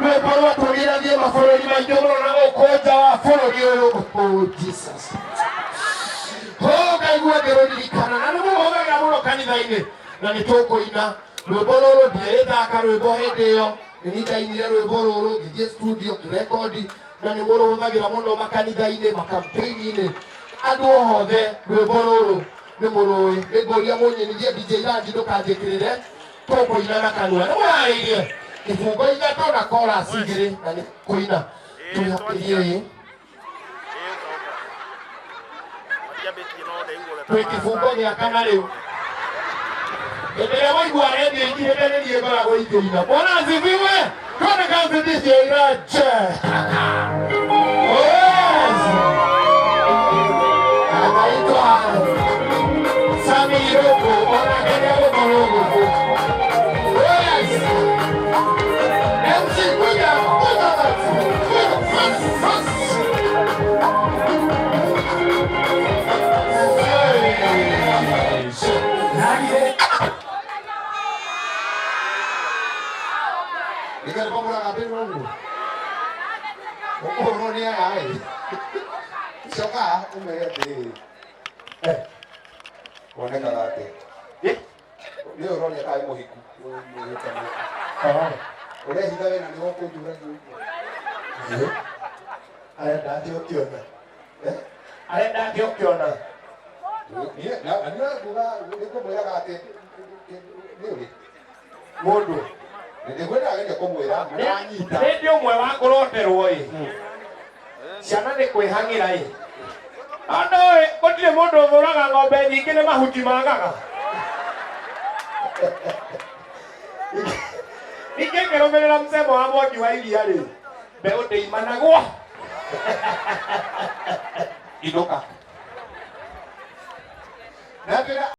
Rwĩmbo rwatũrire mabũrũri maingĩ mũno na gũkũ nja wa bũrũri ũyũ. Oh, Jesus. Oh, ngaigua ngĩrũririkana na nĩ mũhũthagĩra mũno kanitha-inĩ na nĩ tũkũina rwĩmbo rũrũ. Ndierĩthaka rwĩmbo hĩndĩ ĩyo, nĩ niĩ ndainire rwĩmbo rũrũ, ngĩthiĩ studio ngĩrekondi, na nĩ mũrũhũthagĩra mũno makanitha-inĩ, makampeni-inĩ, andũ othe rwĩmbo rũrũ nĩ mũrũĩ. Nĩ ngũria mũnyinithie DJ Ranji, ndũkanjĩkĩrĩre, tũkũina na kanua. Nĩ mũrarĩirie ibungo ithatũ na chorus igĩrĩ na nĩ kũina tũhakĩrie twĩ kĩbungo gĩa kana rĩu. Hĩndĩ ĩrĩa waigua redio ingihĩte nĩ niĩ ngoragwo ingĩina. Bwana asifiwe. Twende kazi, DJ Raje. Yes. Anaitwa Sami Iroko, onake nĩ egũkorwo gũkũ. Yes. MC, kuja, kuja basi. Kuja, fast, fast. Nĩkĩo nĩmamũraga ũguo. Ũkũhũrwo nĩ aya ĩ. Coka ũmere atĩrĩrĩ. Eh. Wonekaga atĩa? Eh? Nĩ ũroria kana wĩ mũhiku. Oh. Ũrehitha we na nĩwe ũkũnjũragia ũguo. Eh? Arenda atĩa ũkĩona? Eh? Arenda atĩa ũkĩona? Niĩ na niĩ nguga nĩngũmwĩraga atĩ nĩ ũrĩ. Mũndũ. Nĩngwenda geria kũmwĩra na ndanyita. Hĩndĩ ũmwe wa kũroterwo ĩ. Ciana nĩ kwĩhang'ĩra ĩ. Andũ ĩ, gũtirĩ mũndũ ũthũraga ng'ombe nyingĩ nĩ mahuti magaga. Ningĩ ngĩrũmĩrĩra msemo wa Mwangi wa Iria rĩ, mbeũ ndĩimanagwo. Inũka. Na ndĩra